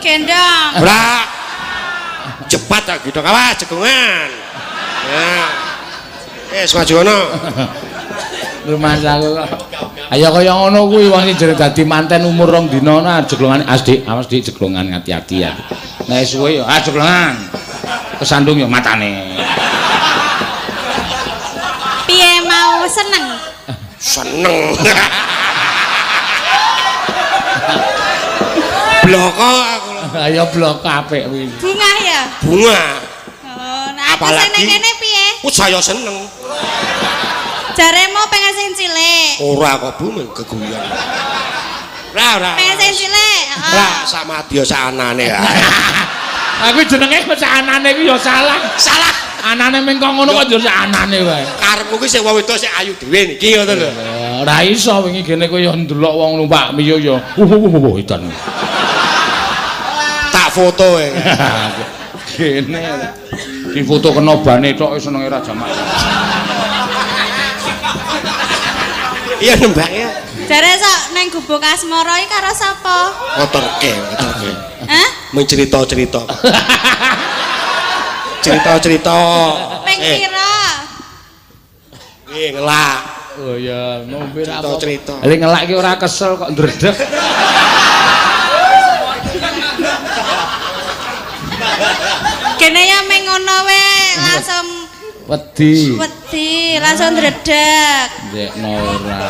Digendong. Ora. Cepat tak gitu awas cekungan. Nah. Wis maju ngono. Rumah aku kok. Ayo kaya ngono kuwi wong sing jeneng dadi manten umur 2 dina ana jeglongane as Dik, awas Dik jeglongan hati-hati ya. Nek suwe ya ah jeglongan. Kesandung ya matane. Piye mau seneng? Seneng. Bloko aku lho. Ayo blok apik kuwi. Bungah ya? Bunga. Oh, nah aku sing Apalagi ning kene piye? Oh, saya seneng. Jaremu pengen sing cilik. Ora kok Bu keguyon. Ora ora. Pengen sing cilik, heeh. Ora sama dia saanane ae. Aku jenenge kok saanane kuwi ya salah. Salah. Anane meng kok ngono kok yo saanane wae. Karepmu ki sing wong wedok sing ayu dhewe niki ngono lho. Ora iso wingi gene kowe yo ndelok wong numpak Mio yo. Wuh edan. Tak foto e. Gene difoto kena bane tok senenge ra jamak. Iya nembangnya. Jare sok ning gubuk asmara iki karo sapa? Motorke, motorke. Hah? Mencerita-cerita. Cerita-cerita. Ping pira? Nggih, ngelak. Oh iya, ngombe ra apa. Cerita-cerita. Lha ngelak ki ora kesel kok ndredeg. Kene ya meng ngono we langsung Wedi. wedi, langsung ndredeg. Ndekno ora.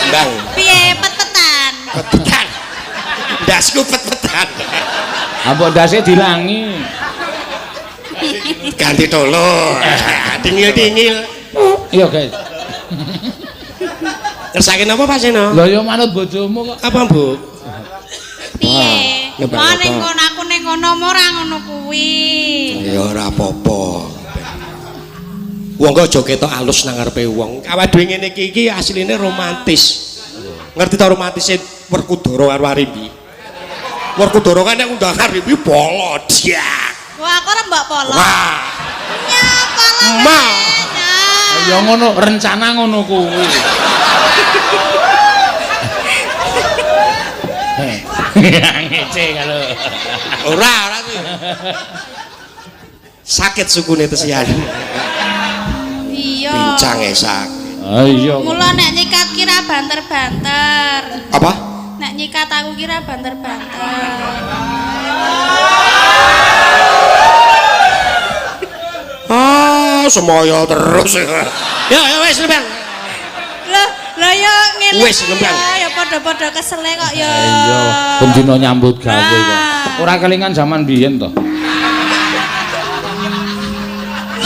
Ndang. Piye pet-petan? Pet-petan. Ndasku pet-petan. Ambok ndase dilangi. Ganti tolo. Dingil-dingil. Iya, guys. Ngersake napa Pak Seno? Lah ya manut bojomu kok. Apa, Bu? Piye? Nembang Wah ning apa? kono aku ning kono ora ngono kuwi. Ya ora apa-apa. Wong kok aja ketok alus nang ngarepe wong. Awake dhewe ngene iki iki asline romantis. Ngerti ta romantise Werkudara karo Arimbi? Werkudara kan nek undang Arimbi bolo diak. Wah aku ora mbok polo. Wah. Nyapa lah. Ma. Ya ngono, rencana ngono kuwi. Ngece kalau. Ora, ora kuwi. Sakit sukune tesian. Iya. Pincang e sakit. Ah iya. Mula nek nyikat kira banter-banter. Apa? Nek nyikat aku kira banter-banter. Ah, semoyo terus. Ya, ya wis nembang. Loh, lho ya ngene. Wis, nembang. Ya padha-padha kesele kok ya. Iya, bendina nyambut gawe kok. Ah. Ora kelingan zaman biyen to.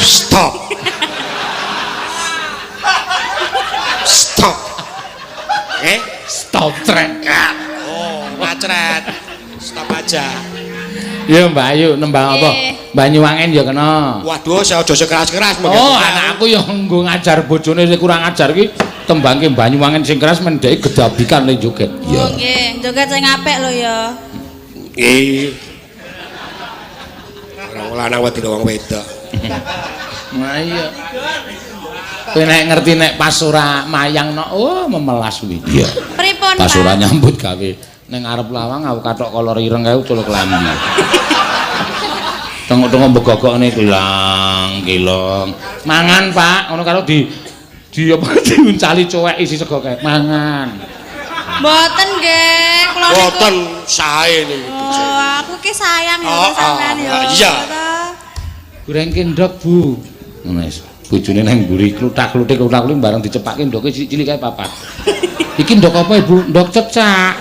Stop. Stop. Eh? Stop trek. Oh, ngacret. Stop aja. Iya, Mbak Ayu nembang apa? Banyuwangen ya kena. Waduh, saya aja keras-keras Oh, anakku ya nggo ngajar bojone sing kurang ajar ki tembangke Banyuwangen sing keras mendeki gedabikan le joget. Oh nggih, joget sing apik lho ya. Nggih. Orang lanang wedi wong wedok. Nah iya. Kowe nek ngerti nek pas ora mayang no, oh memelas kuwi. Iya. Pripun, Pas ora Pak? nyambut gawe ning ngarep lawang aku kathok kolor ireng kae ucul klambi. Tengok-tengok begogokne kilang, kilong. Mangan, Pak, ngono karo di apa diuncali cuwek isi sego kae. Mangan. Mboten nggih, kula niku. Boten sae niku. Oh, aku ki sayang ya Oh, sampean ya. oh, iya. Goreng kendok, Bu. Ngono wis. Bojone nang mburi kluthak-kluthik kluthak-kluthik bareng dicepake ndoke cilik-cilik kae papat. Iki ndok apa, Ibu? Ndok cecak.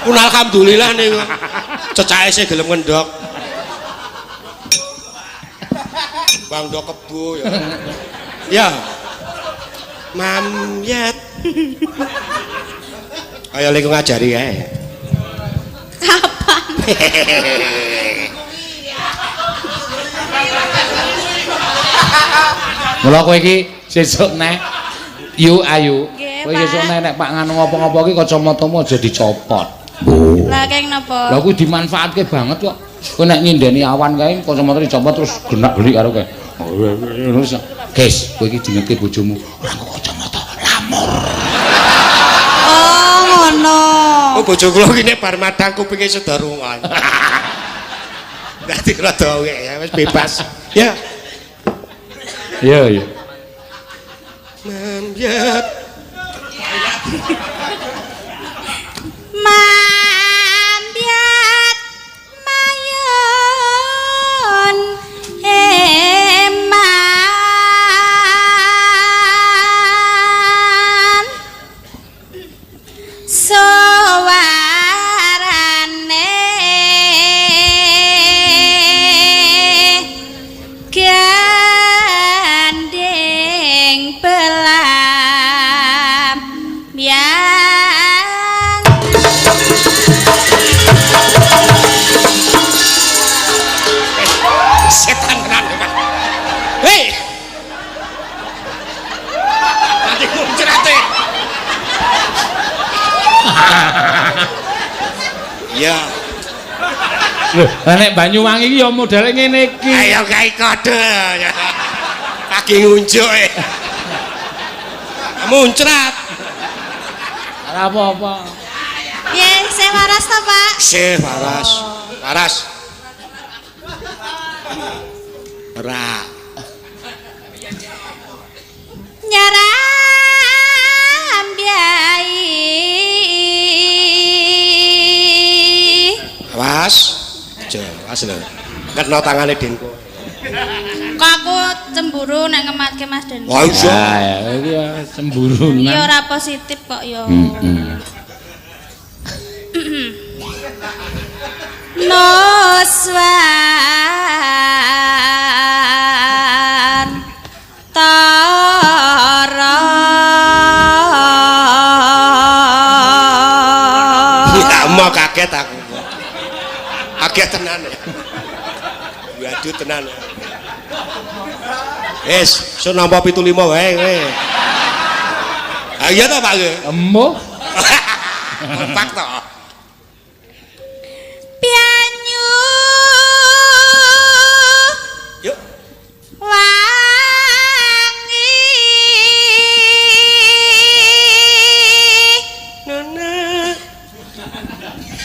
Pun alhamdulillah niku. Cecake sing gelem ngendhok. Bang ndok kebo ya. Ya. Mamyet. Ayo lek ngajari kae. Kapan? Mula kowe iki sesuk nek yu ayu. Nggih, Kowe sesuk Pak. nek Pak nganu ngopo-ngopo iki kacamatamu aja dicopot. Lah keng napa? Lah kuwi dimanfaatke banget kok. Kowe nek nyindeni awan kae kacamata dicopot terus genak-gelik karo kae. Terus guys, kowe iki dingetke bojomu, ora nggo kacamata, lamur. Oh, ngono. Bojo kula ki nek bar madang kupinge seda rungon. Dadi rada ya wis bebas. Ya. Iya, iya. Mambyat. Mambyat mayun eman suwarane gandeng belam yang Setan tenan Pak. Hei. Nanti muncrate. Ya, Lho, lah nek Banyuwangi iki ya modele ngene iki. Ayo gawe kode. Lagi ngunjuk e. Muncrat. Ora apa-apa. Piye, saya waras to, Pak? Sih waras. Waras. Ora. Nyaram biai. Awas. Aja, awas lho. Kena tangane Denko. Kok aku cemburu nek ngematke Mas Den. Wah, iya. Ya, iki ya cemburu. Iya ora positif kok ya. Heeh. Nuswan Tara. Ya mau kaget aku. Kaget tenan ya. Waduh tenan. Wis, sun nampa 75 wae kowe. Ah iya to Pak kowe? Emoh. Kompak to. Pianyu Yuk. wangi. Nana.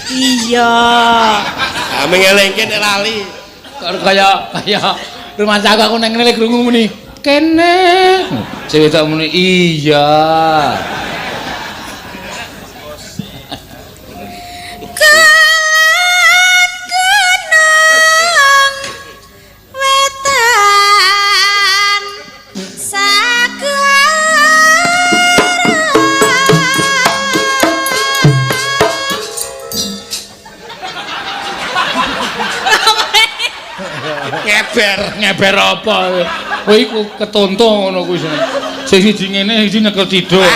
Iya. Ah mengelengke nek lali. Kok kaya kaya rumah aku aku nang ngene krungu muni. Kene. Sing wedok muni iya. Kulon gunung wetan sagara. Ngeber. Ngeber apa? Kowe iku ketonto ngono kuwi sing. Sing siji ngene, siji nyekel ciduk.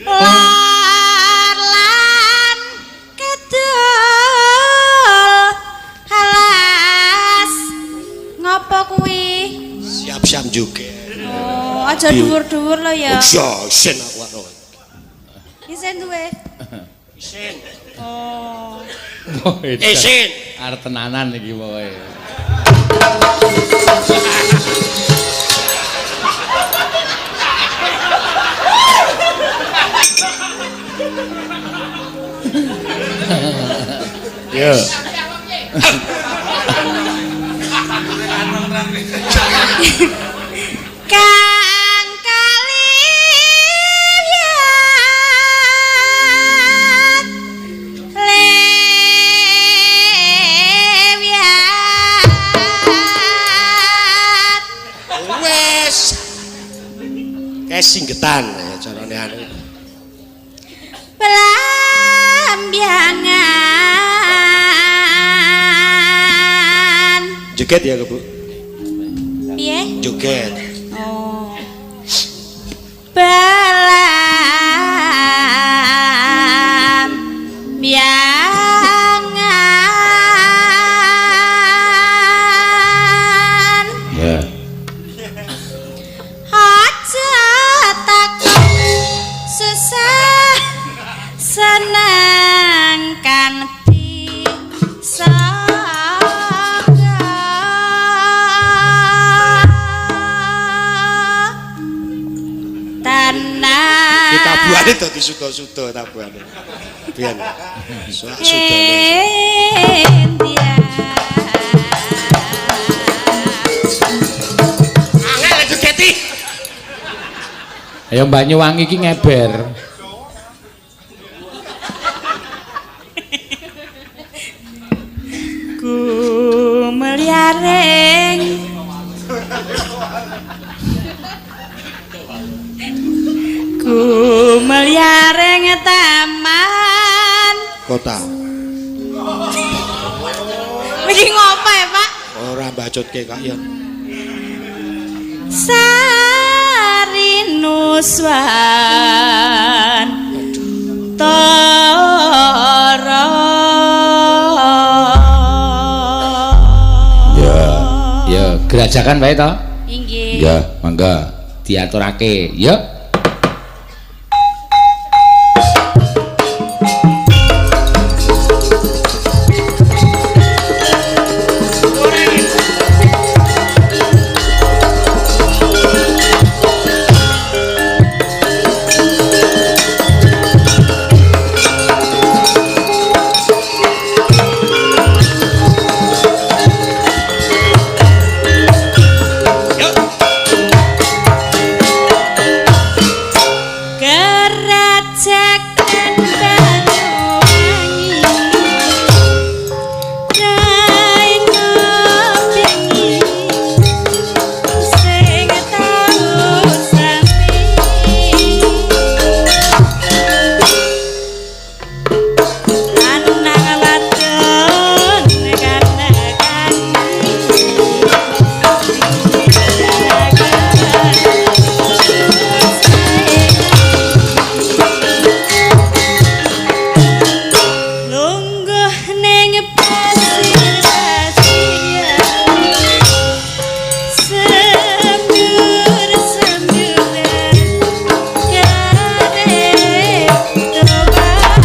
Lor lan kidul alas ngopo kuwi? Siap-siap juga. Oh, aja dhuwur-dhuwur lho ya. Iya, isin aku karo. Isin duwe. Isin. Oh. Isin. Arep tenanan iki pokoke. Yo. Kang kaliyan lewiat. Wes. Kayak singgetan ya carane anu. Belambiangan. Joget ya, Bu. Piye? Joget. Oh. Belambiangan. Ya. Aja takon susah seneng kanthi sangga. Tabuhane dadi suda-suda tabuhane. Biyen. Sudane. Angel jogeti. Ayo Banyuwangi iki ngeber. Gumelyaring Gumelyaring taman. Kota. Iki ngopo ya, Pak? Ora bacotke kak ya. Sarinuswan Tara. Ya, ya gerajakan wae to. Inggih. Ya, mangga diaturake. Ya. Kerajakan Banyuwangi Raina bengi sing tau sami lanang wadon nekan-nekani. Lungguh ning pasir-pasir sembyur-sembyuran kare tobat.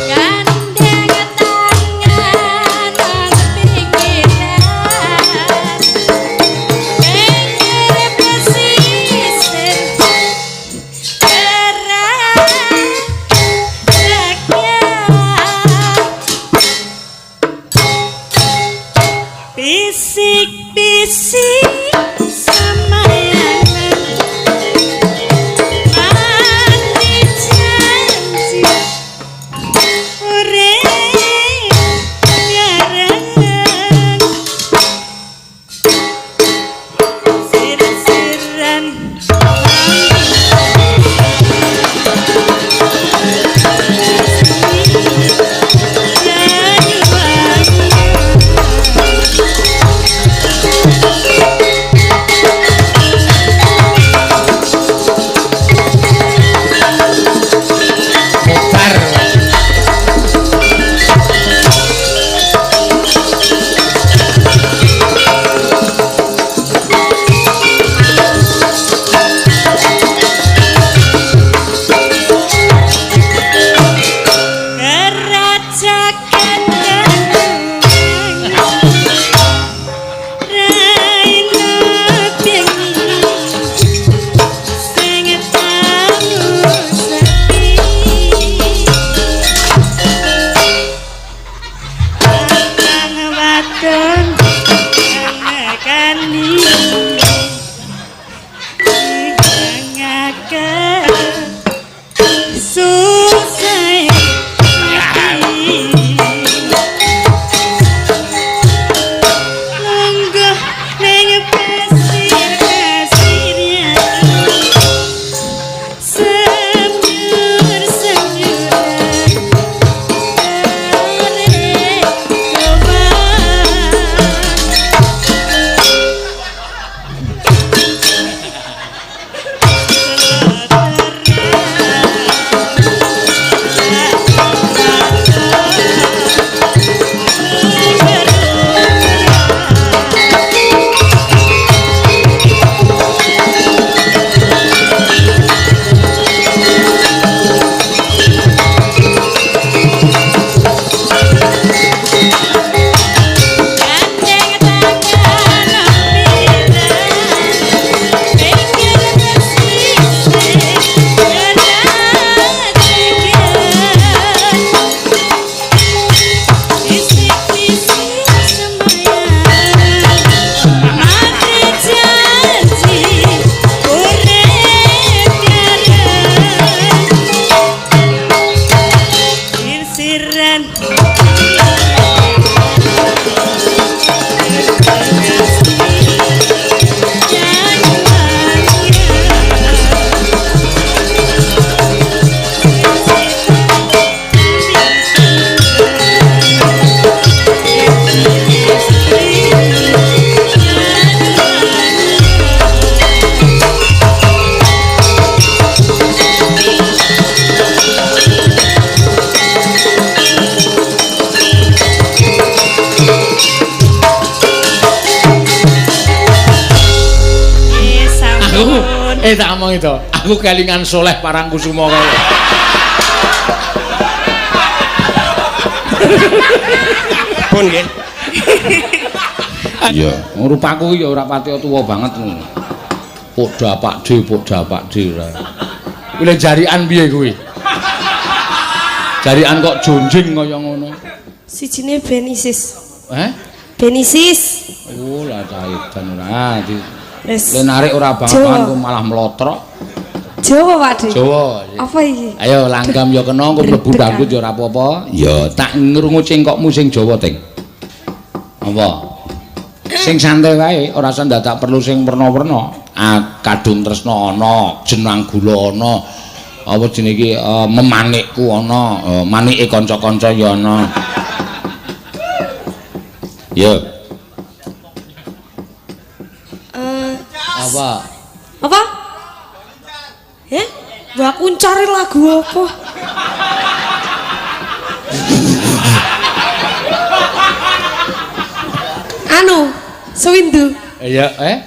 Gandeng tangan nang pinggiran pinggir pesisir bisik-bisik samayangan mandi janji urip nyaran sir-siran. Mutar. Kerajakan Banyuwangi Raina bengi sing tau sepi lanang wadon nekani ngake susah mati. Lungguh ning pasir-pasirnya sembyur-sembyuran kare tobat. Eh, tak omong itu. Aku kelingan Soleh Parangkusumo kae. Pun nggih. Iya, rupaku ya ora pati tuwa banget ngono. Poda Pak D, poda Pak D ora. Kuwi lek jarikan piye kuwi? Jarikan kok jonjing kaya ngono. Sijine Benisis. Eh? Benisis. Oh, lah caitan ora. Di Wis. le narik ora banget kok malah mlotrok. Jawa Pak De. Jawa. Apa iki? Ayo langgam ya kena engko mlebu dangdut ya ora apa-apa. Ya tak ngrungu cengkokmu sing Jawa, Ting. Apa? Sing santai wae, ora usah dadak perlu sing werna-werna. Ah, kadung tresna ana, jenang gula ana. Apa jenenge iki memanikku ana, manike kanca-kanca ya ana. Ya. Apa? Apa? Eh? Mbak aku cari lagu apa? Anu, Suwindu. Ya, eh?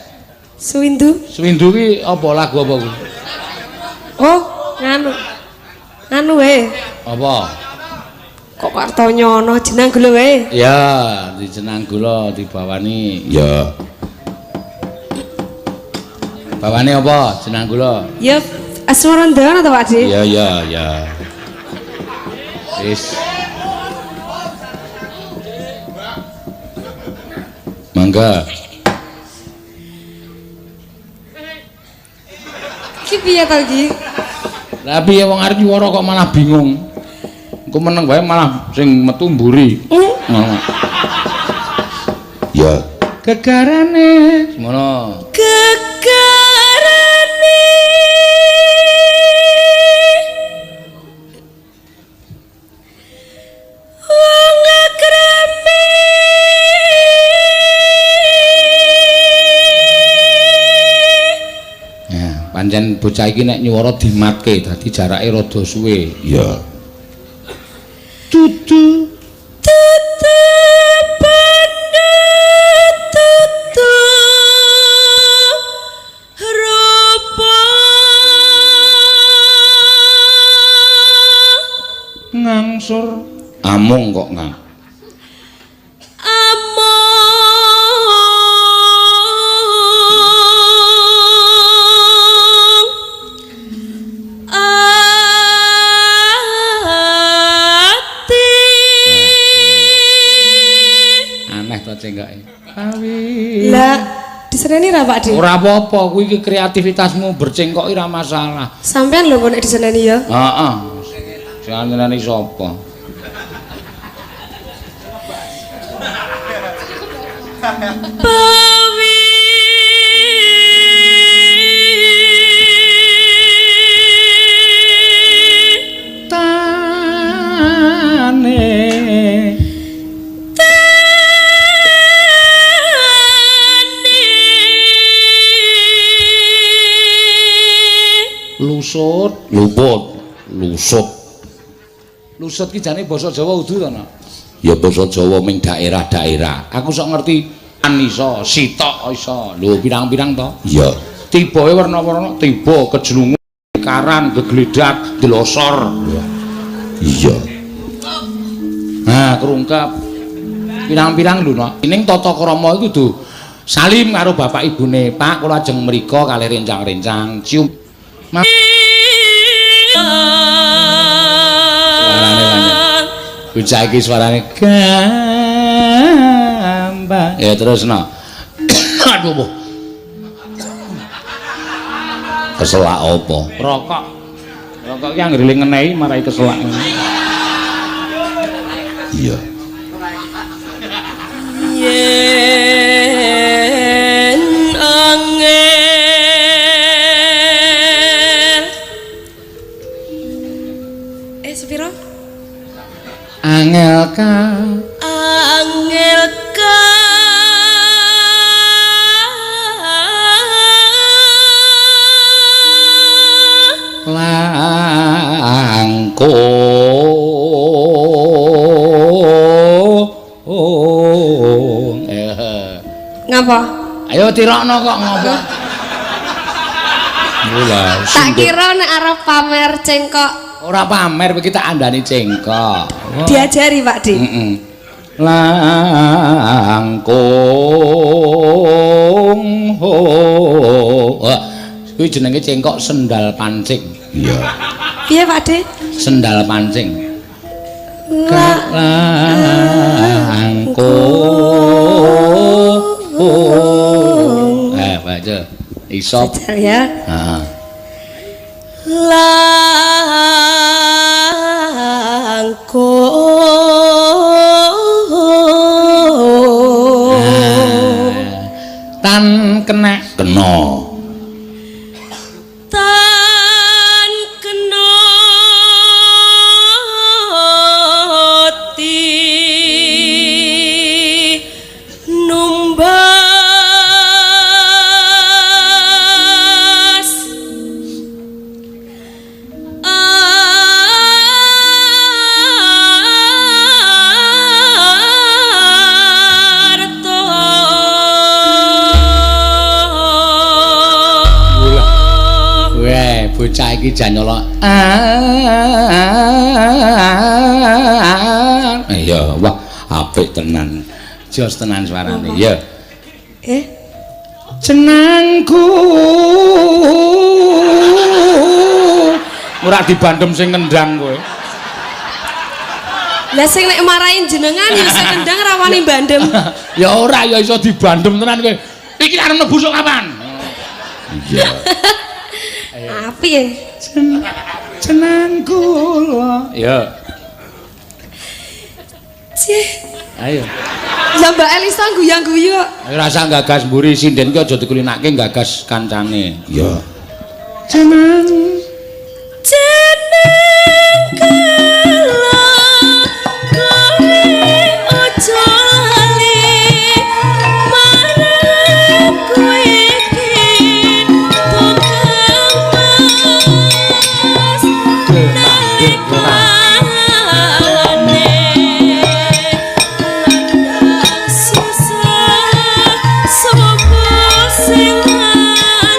Suwindu. Suwindu ki apa lagu apa kuwi? Oh, nganu. Nganu wae. Apa? Kok Kartonyono jenang gula wae. Ya, dijenang gula dibawani. Ya. Bawane apa? Jenang gula. Ya, Asmarandana to Pak De? Ya, ya, ya. Wis. Mangga. Ki piye to iki? Lah piye wong arep nyuwara kok malah bingung. Engko meneng wae malah sing metu mburi. Ngono. Ya. Gegarane ngono. Gegarane wong akrame. Ya, pancen bocah iki nek nyuwara dimatke dadi jarake rada suwe. Ya. Tutu tutu benda tutu rupa ngangsur amung kok ngang. Amung ati. Aneh to cenggoke. Awi. Lah, diseneni ra Pak De? Ora apa-apa, kuwi iki kreativitasmu bercengkok ora masalah. Sampean lho kok nek diseneni ya. Heeh. Sing nyeneni sapa? Bawi Tane. Tane Lusut, luput, lusut. Lusut ki jane basa Jawa udu to, no? Ya basa Jawa ming daerah-daerah. Aku sok ngerti an iso, sitok iso. Lho pirang-pirang to? Iya. Tibae werna-werna, tiba kejlungu, karan, gegledak, delosor. Iya. Nah, kerungkep. Pirang-pirang lho, no. Ning tata krama iku kudu salim karo bapak ibune. Pak, kula ajeng mriko kalih rencang-rencang. Cium. Suarane pancen. Bocah iki suarane gambang. Ya terus no. Aduh, boh. Keselak apa? Rokok. Rokok ki anggere ngenehi marai keselak. Iya. Yen angel. Sepiro? Angel ka. Angel ka. Langkung. Ngapa? Ayo tirokno kok ngopo? Lha, Tak kira nek arep pamer cengkok. Ora pamer, iki tak andani cengkok. Diajari, Pak Di. Heeh. Langkung ho. Kuwi jenenge cengkok sendal pancing. Iya. Piye, Pak De? Sendal pancing. Langkung. Baca. Iso. Jajal ya. Heeh. Langkung. Tan kena kena. Tan kena ti numbas arta. Weh, bocah iki jan nyolok. Iya, wah, apik tenan. Jos tenan suarane. Ya. Eh, Jenengku. Ora dibandem sing ngendang kowe. Lah sing nek marahin jenengan ya sing ngendang rawani bandem. Ya ora, ya iso dibandem tenan kowe. Iki arep mlebu sok kapan? Iya. Apik ya. Jenengku. Ya. Cih. Ayo. Lah Mbak Elisa guyang-guyu kok. Ayo rasa gagas mburi sinden ki aja dikulinake gagas kancane. Iya. Jeneng Jeneng kala kowe aja lali marang kowe iki tukang mas nalikane landang susah sapa sing ngancani.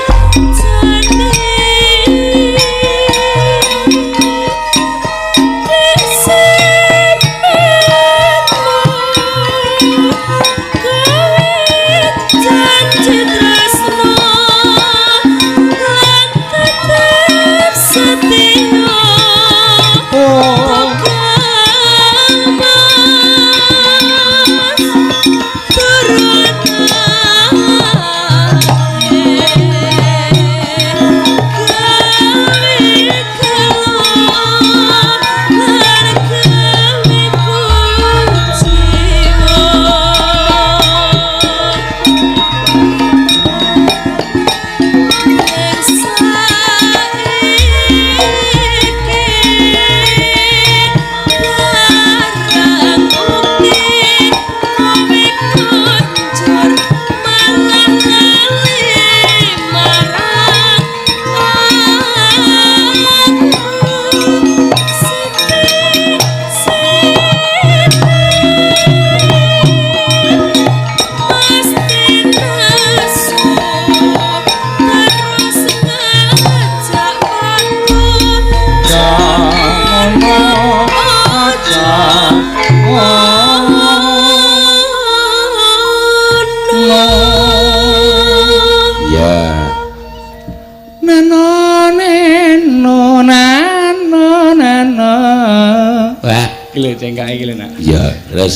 Ya. Nano neno nano nano. Wah, iki lho cengkake iki lho, Nak. Iya, terus.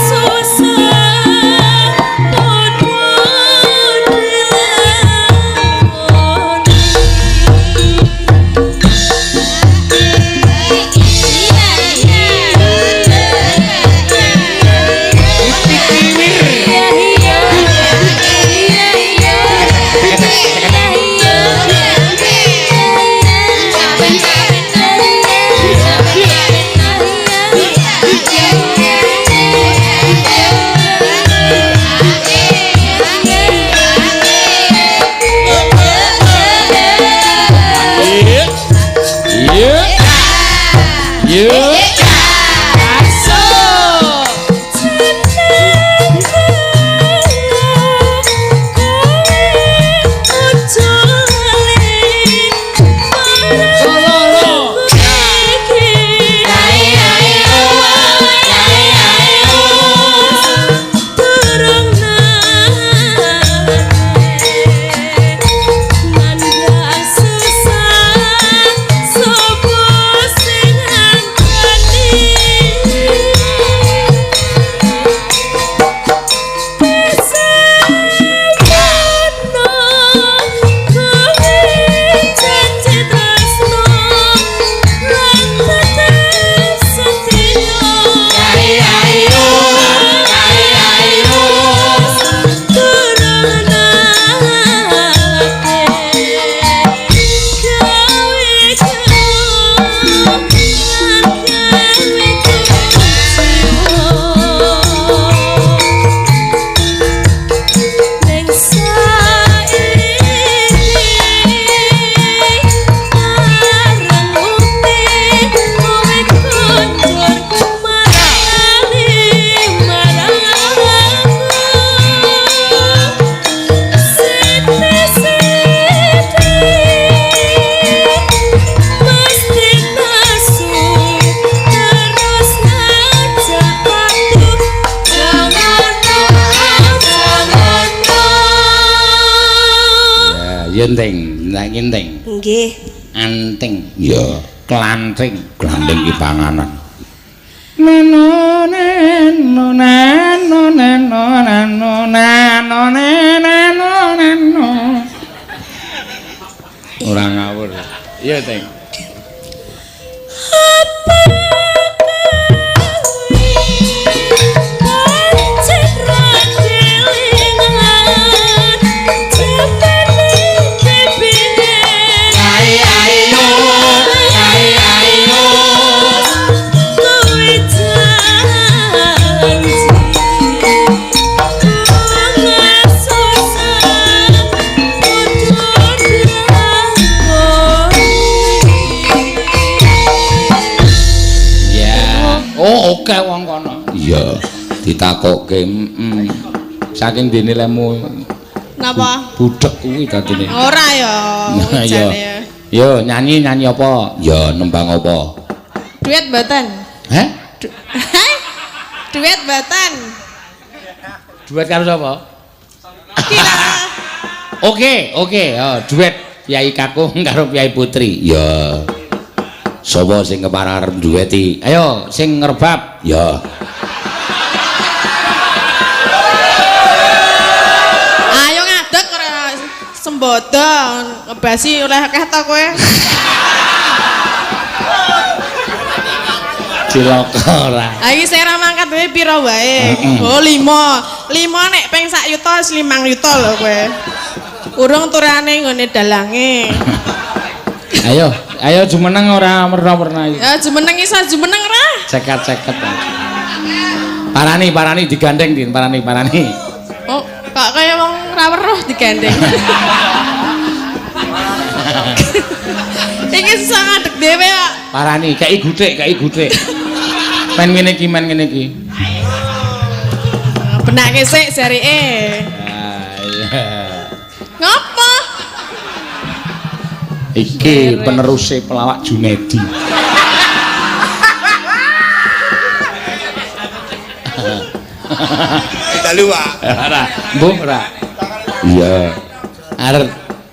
Susah. Yo. Masuk. Solo. Ya yen nek nginting. Nggih. Anting. Ya, klanting. Klanting ki panganan. Nono neno nano neno nano nano nano nano. Ora ngawur. Iya, Ting. Oh, oke wong kono. Iya, ditakokke, heeh. Saking dene lemu Napa? Budhek kuwi dadine. Ora ya. Iya. Yo nyanyi-nyanyi apa? Ya nembang apa? Duet mboten. Heh? Duet mboten. Duet karo sapa? Kira. Oke, oke, oh, duet Kyai Kakung karo Kyai Putri. Ya. Sapa sing kepareng arep duweti? Ayo sing ngrebab. Ya. Ayo ngadeg ora sembodo ngebasi oleh akeh ta kowe. Cilaka ora. Ha iki sing ora mangkat wae pira wae? Oh 5. 5 nek ping sak yuta wis 5 yuta lho kowe. Urung turane nggone dalange. Ayo, ayo jumeneng ora werna-werna iki. Ya jumeneng iso jumeneng ora? Cekat-ceket. Parani, parani digandeng Din, parani, parani. Oh, kok kaya wong ora weruh digandeng. Iki susah ngadeg dhewe kok. Parani, kei guthik, kei guthik. Men ngene iki, men ngene iki. Benake sik jarike. Ah, iya. Ngopo? Iki peneruse pelawak Junedi. Dalu, Pak. Ora, mbuh ora. Iya. Arep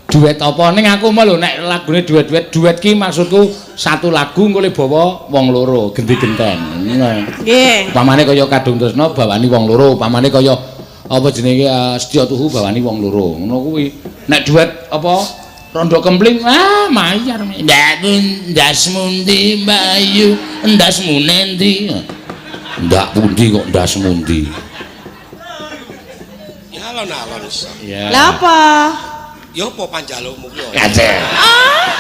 duet apa ning aku mah lho nek lagune duet-duet, duet ki maksudku satu lagu engko le bawa wong loro genti-genten. Nggih. Upamane kaya Kadung Tresna bawani wong loro, upamane kaya apa jenenge Setya Tuhu bawani wong loro. Ngono kuwi. Nek duet apa Rondo Kempling, ah mayar. Ndak ndas mundi Mbayu, ndasmu nendi? Ndak pundi kok ndas mundi. Alon-alon iso. Iya. Lah apa? Ya apa panjalukmu ki? Kace. Ah,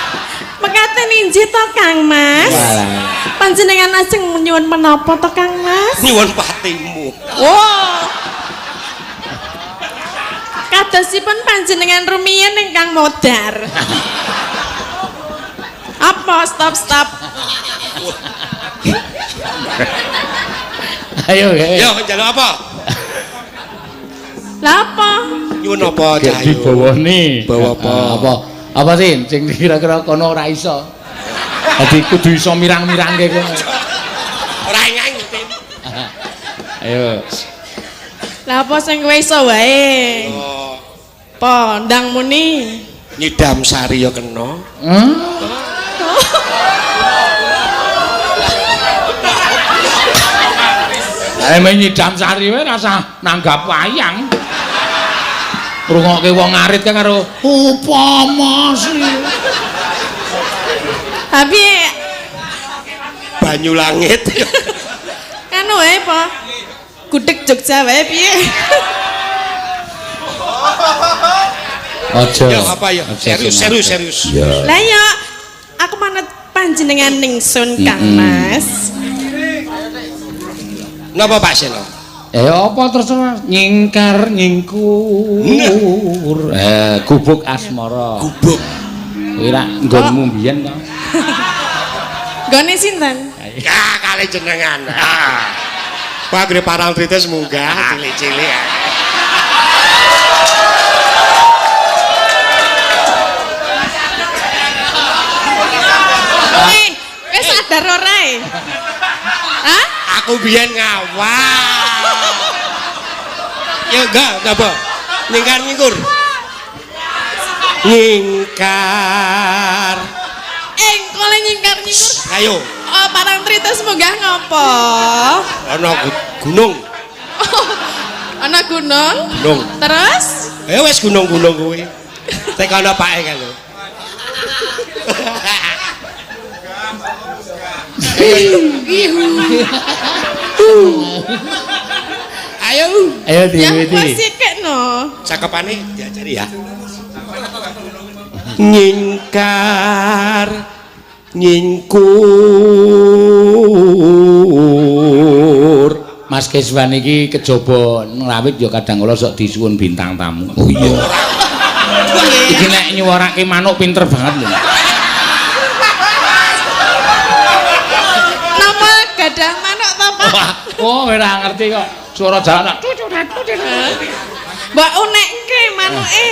mekaten injih to Kang Mas. Walah. Panjenengan ajeng nyuwun menapa to Kang Mas? Nyuwun patimu. Wow. Kadosipun panjenengan rumiyin ingkang modar. Apa stop stop. Ayo, Yo njaluk apa? Lah apa? Nyuwun apa Cah Ayu? Dibawane. Bawa apa? Apa? Apa sih sing kira-kira kono ora iso. Dadi kudu iso mirang-mirangke kono. Ora ingeng. Tin. Ayo. Lah apa sing kowe iso wae? Oh, Apa ndang muni? nyidam sari ya kena. Hmm? Lah nyidam sari wae rasa nanggap wayang. Ngrungokke wong arit kan karo upama sri. Tapi Banyu langit. anu wae apa? Gudeg Jogja wae piye? Aja. Ya apa ya? Serius, serius, serius. Ya. Lah ya aku manut panjenengan ningsun Kang Mas. Napa Pak Seno? Apa terus nyingkar nyingkur. Gubuk asmara. Gubuk. Kuwi rak nggonmu mbiyen to. Nggone sinten? Ya kali jenengan. Ah. Pak gre parangtritis munggah cilik-cilik. Kowe wis sadar ora e? Hah? Aku biyen ngawal. Ya enggak, apa? Nyingkar nyingkur. Nyingkar. Kole nyingkar nyingkur. Ayo, Oh, parangtritis munggah ngopo? ana gunung, Ana gunung. gunung. Terus Ayo wis gunung-gunung kuwi. Tekono pake kan lho. Ayo. Ayo ya diwiti. wis sikek no. Cakepane diajari ya. Nyingkar nyingkur. Mas Keswan iki kejaba ngrawit ya kadang kala sok disuwun bintang tamu. Oh iya. Iki nek nyuwarake manuk pinter banget lho. Napa gadah manuk to, Pak? Oh, ora ngerti kok. Suara jalan. Mbok unekke manuke.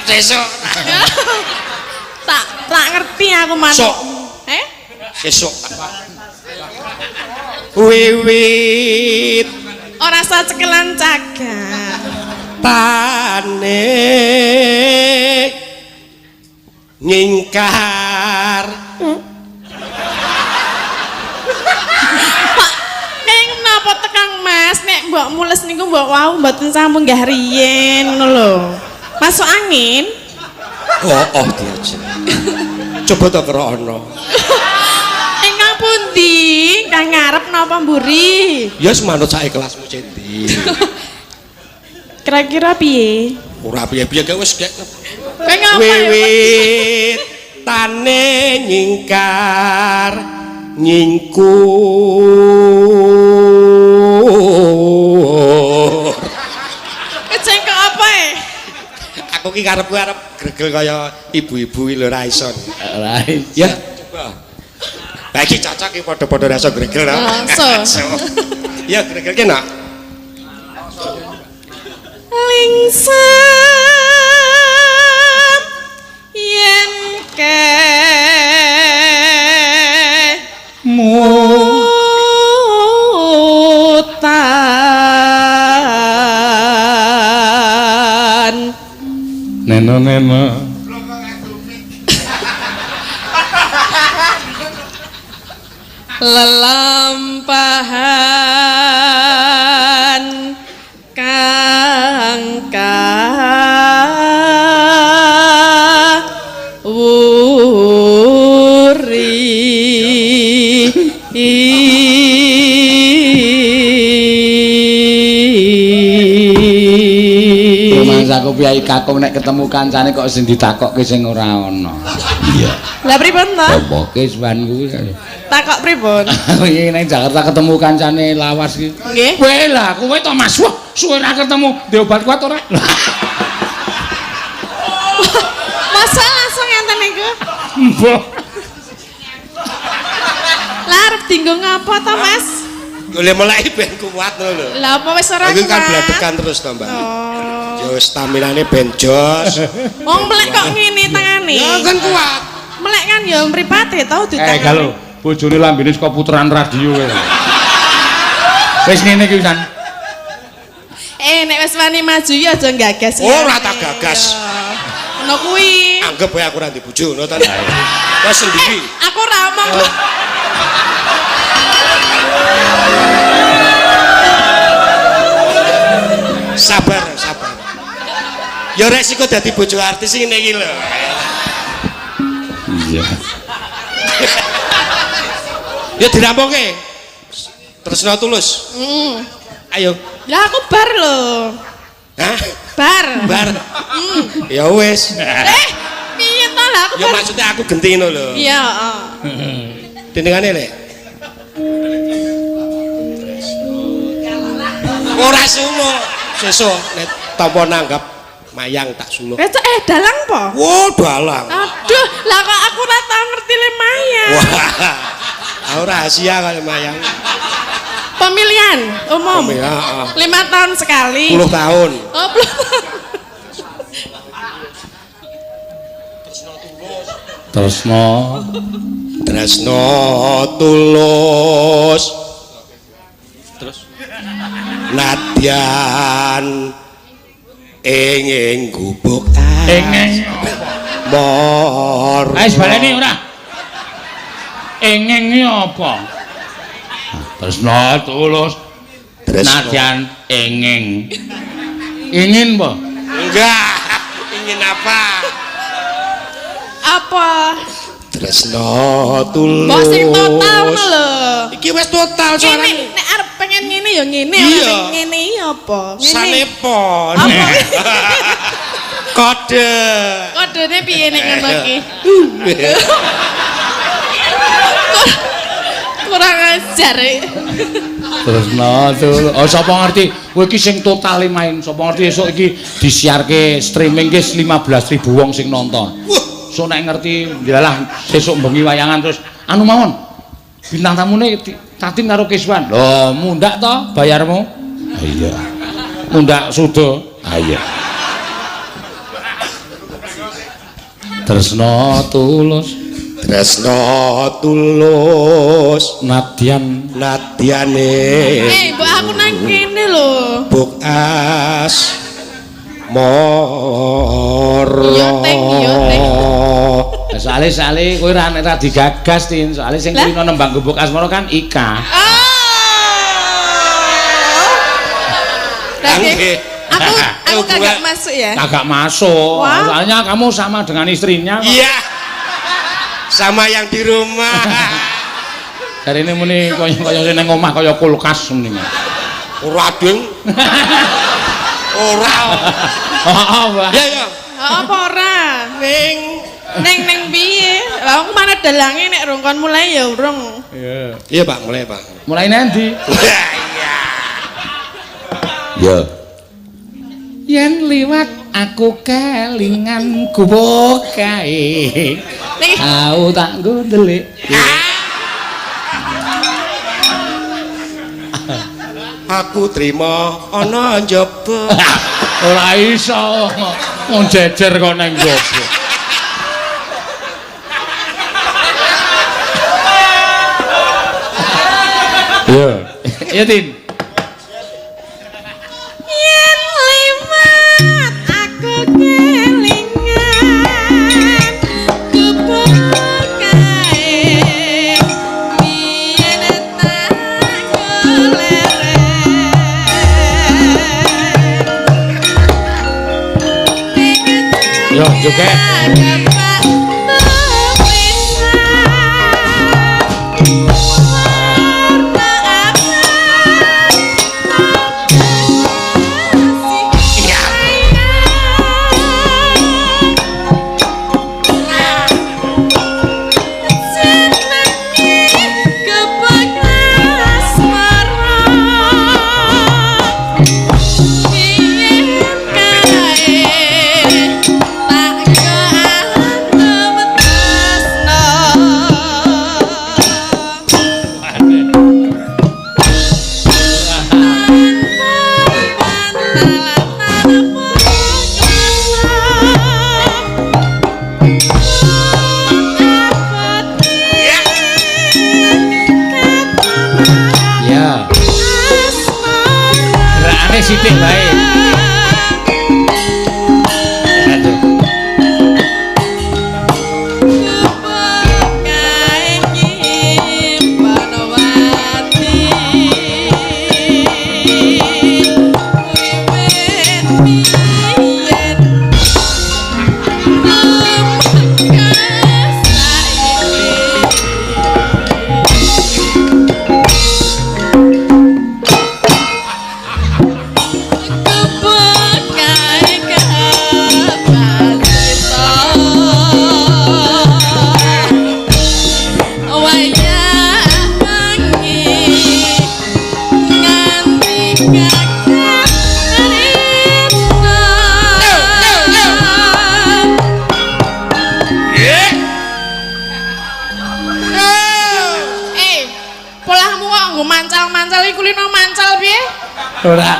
Sesuk. Tak tak ngerti aku manuk. Sok. Eh? Sesuk. Wiwit Ora usah cekelan cagak. tane nyingkar. Pak, keng napa tekang Mas nek mbok mules niku mbok wau mboten sampun nggah riyen ngono lho. Masuk angin. Oh, oh diajar. Coba to kerono. Ingkang pundi? Ingkang ngarep napa mburi? Ya wis manut sak ikhlasmu Cendi. Kira-kira piye? Ora piye-piye gak wis gek. Kowe ngapa ya? Wiwit tane nyingkar nyingkur. Kecengkok apa e? Aku ki karepku arep gregel kaya ibu-ibu iki lho ora iso. Ora iso. Ya, coba. Lah iki cocok iki padha-padha ra iso gregel to. Langsung. Ya gregel ki nak. Lingsem yen ke mutan Neno neno. Lelampahan kang kawuri. Rumangsaku piyai kakung nek ketemu kancane kok sing ditakokke sing ora ana. Iya. Lah pripun to? Apa Keswan kuwi? Takok pripun? Iki ning Jakarta ketemu kancane lawas iki. Nggih. Kowe lah, kowe to Mas. Wah, suwe ra ketemu. Ndek obat kuat ora? Masa langsung ngenten niku? Mbah. dinggo ngapa to, Mas? Golek meleki ben kuat ngono lho. Lah apa wis ora Aku kan kuat? bladekan terus to, Mbak. Oh. Ya staminane ben jos. Wong melek kok ngene tangane. Ya kan kuat. Melek kan ya mripate to ditangane. Galo, bojone lambene saka puteran radio kowe. Wis ngene iki wisan. Nek wis wani maju ya aja gagas. Ora tak gagas. Ngono kuwi. Anggap wae aku ora ndek bojo ngono ta. Wes sendiri. Aku ora omong. Sabar, sabar. Ya resiko dadi bojo artis ngene iki lho. Iya. Ya dirampungke. Tresno tulus. Heeh. Ayo. Lah aku bar lho. Hah? Bar. Bar. Ya wis. Piye to lah aku Ya bar. maksudnya aku genti ngono lho. Iya, heeh. Dendengane lek. Ora suluk. Sesuk nek tampa nanggap mayang tak suluk. Wes dalang po? Wah, dalang. Aduh, lah kok aku ora tau ngerti le mayang. Wah. Aku rahasia kalau mayang. Pemilihan umum. Pemilihan, heeh. 5 tahun sekali. 10 tahun. Oh, 10 tahun. Tresno Tresno tulus. Terus nadyan ing ing gubuk engeng. mor. Wis baleni ora. Engeng iki apa? Tresno tulus nadyan engeng. Ingin apa? Enggak. Ingin apa? Apa? Tresno tulus. Mbok sing total ngono lho. Iki wis total Ngene, suarane. nek arep pengen ngene ya ngene, Iya. ora ngene ya apa? Ngene. Sanepo. Apa? Kode. Kodene piye nek ngono iki? Kurang ajar. Tresno tulus. Oh sapa ngerti? Kowe iki sing totale main. Sapa ngerti esuk iki disiarke streaming ki 15.000 wong sing nonton. Wah, Sok nek ngerti ndilalah sesuk bengi wayangan terus anu mawon. Bintang tamune Tatin karo Kiswan. Lho, mundak to bayarmu? Iya. Mundak suda. Ah iya. Tresno tulus Tresno tulus nadyan nadyane Mbok aku nang kene lho. buk as moro. Iya, Teng, iya, Teng. Soale soale kowe ora nek digagas Tin, soale sing Lah? kulino nembang gubuk asmara kan Ika. Oh. Berarti Nggih. aku kagak masuk ya. Kagak masuk. Wah. Soalnya kamu sama dengan istrinya kok. Iya. Sama yang di rumah. Jarine muni kaya kaya sing nang omah kaya kulkas muni. Ora ding. Ora. Heeh, Mbah. Ya ya. Apa ora? Ning Neng neng piye? Lah aku mana dalange nek rung kon mulai ya urung. Iya. Iya, Pak, mulai, Pak. Mulai nanti. Iya. Ya. Yen liwat aku kelingan gubuk kae. Ning Aku tak nggo ndelik. Aku trima ana njaba. Ora iso. Wong jejer kok nang njaba. Iya. Iya, Tin. Yen liwat aku kelingan gubuk kae. Biyen tak goleren. Yo, joget. Tak Sithik wae. Aduh. Eh, polahmu kok nggo mancal-mancal iku lino mancal piye? Ora,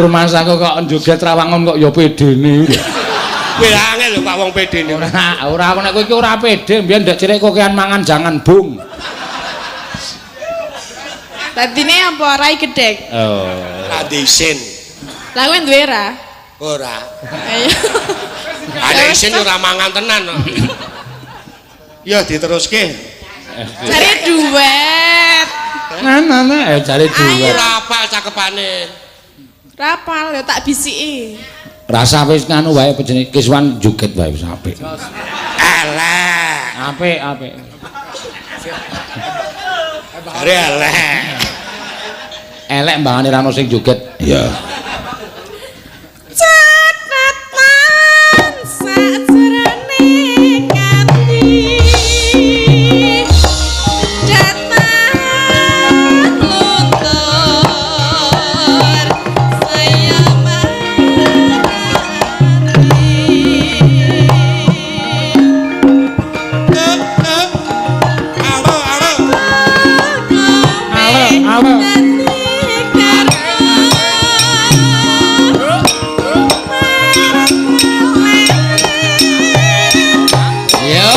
rumangsaku kok njoget rawangun kok ya pedene. Kowe angel lho Pak wong pedene. Ora, ora aku nek kowe iki ora pede, mbiyen ndek cilik kokean mangan jangan bung. Dadine apa rai gedhek? Oh. Ora isin. Lah kowe duwe ra? Ora. Ayo. Ada isin ora mangan tenan kok. Ya diteruske. Cari duet. Nah, nah, nah, jare duet. Ora apal cakepane. Rapal ya tak bisiki. Rasa wis nganu wae apa jenenge Kiswan joget wae wis apik. Elek. Apik, apik. Jare elek. Elek mbangane ra ono sing joget. Iya. Catatan sajroning ati. Datang luntur saya marani. Alo, alo. Alo, alo. Yo.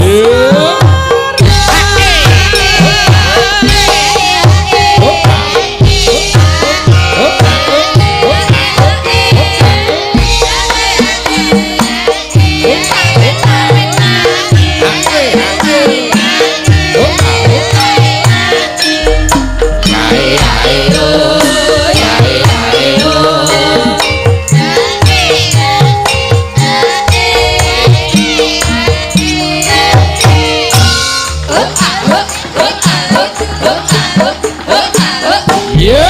Yo. Yo.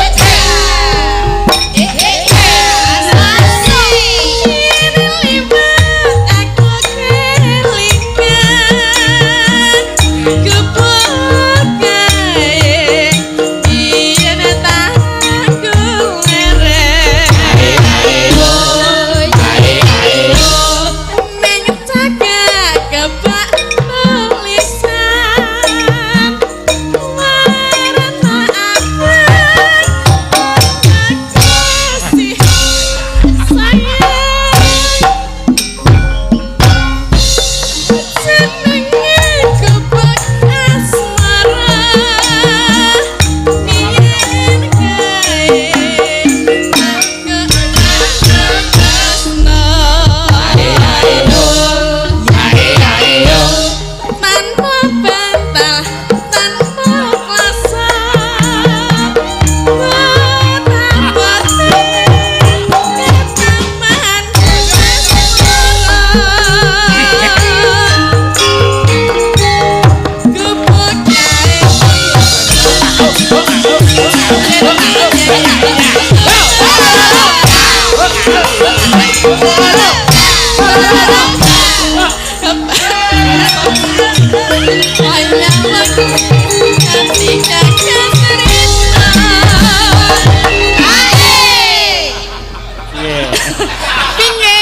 Piye?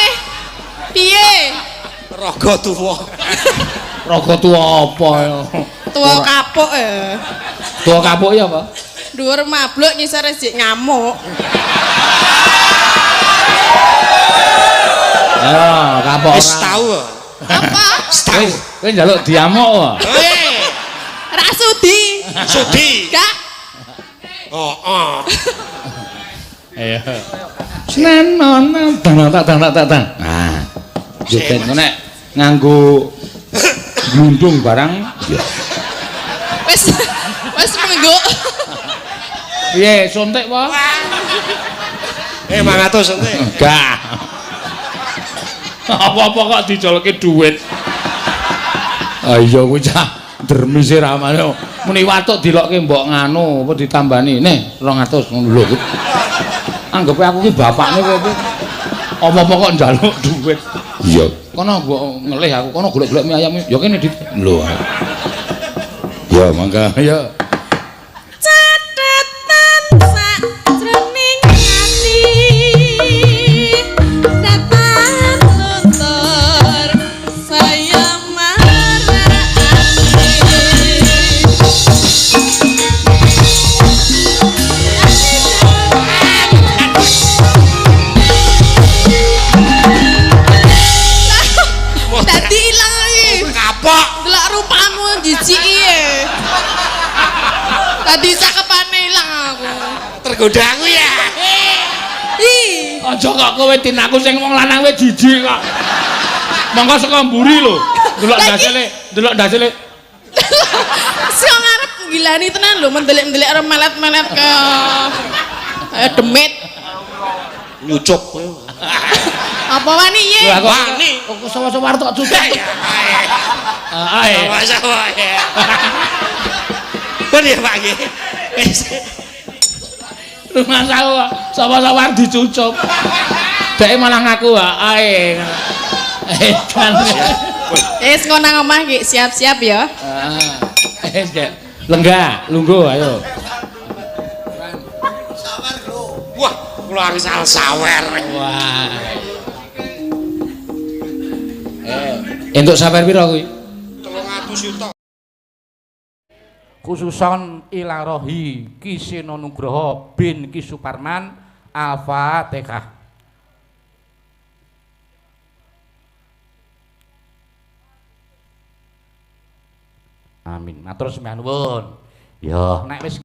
Piye? Raga tuwa. Raga tuwa apa ya? Tuwa kapuk ya. Tuwa kapuk ya apa? Dhuwur mabluk ngisor sik ngamuk. Ya, kapok. Wis tau. Apa? Wis tau. Kowe njaluk diamuk wae. Eh, Ra sudi. sudi. Gak. Heeh. Ayo. Nenono dang tak dang tak dang. Nah. Joget nek nganggo glundung barang ya. Wis wis mengguk. Piye suntik apa? 500 suntik. Enggak. Apa-apa kok dijolke duit. Ah iya kuwi cah dermise ramane. Muni watuk dilokke mbok nganu apa ditambani. Nih 200 ngono lho. Anggepe aku ki bapakne kowe iki. Apa-apa kok njaluk duit. Iya. Kono mbok ngelih aku, kono golek-golek mie ayam. Ya kene dit. Lho. Ya mangga ya. Catetan sakjroning ati. Setan luntur saya marakake. Dadi ilang iki. Kapok. Delok rupamu jijiki e. Tadi cakepane ilang aku. Tergoda aku ya. Ih, Aja kok kowe tin aku sing wong lanang kowe jijik kok. Monggo saka mburi lho. Delok ndasele, delok ndasele. Sing ngarep gilani tenan lho, mendelik-mendelik karo melet-melet kaya kaya demit. Nyucup. Apa wani ye? Lho aku Wani. Kok sawa-sawa tok cucuk. Ae. Sama-sama ya. Ben ya Pak nggih. Wis. Rumah aku kok sawa-sawa dicucup. Dhek malah ngaku ae. Edan. Wis ngono nang omah ki, siap-siap ya. Ah. Wis, Dek. Lenggah, lungguh ayo. Wah, kula angsal sawer. Wah. Entuk sawer pira kuwi? 300 yuta. Khususon ilarohi Ki Seno Nugroho bin Ki Suparman. Al-Fatihah. Amin. Matur sembah nuwun. Ya, nek wis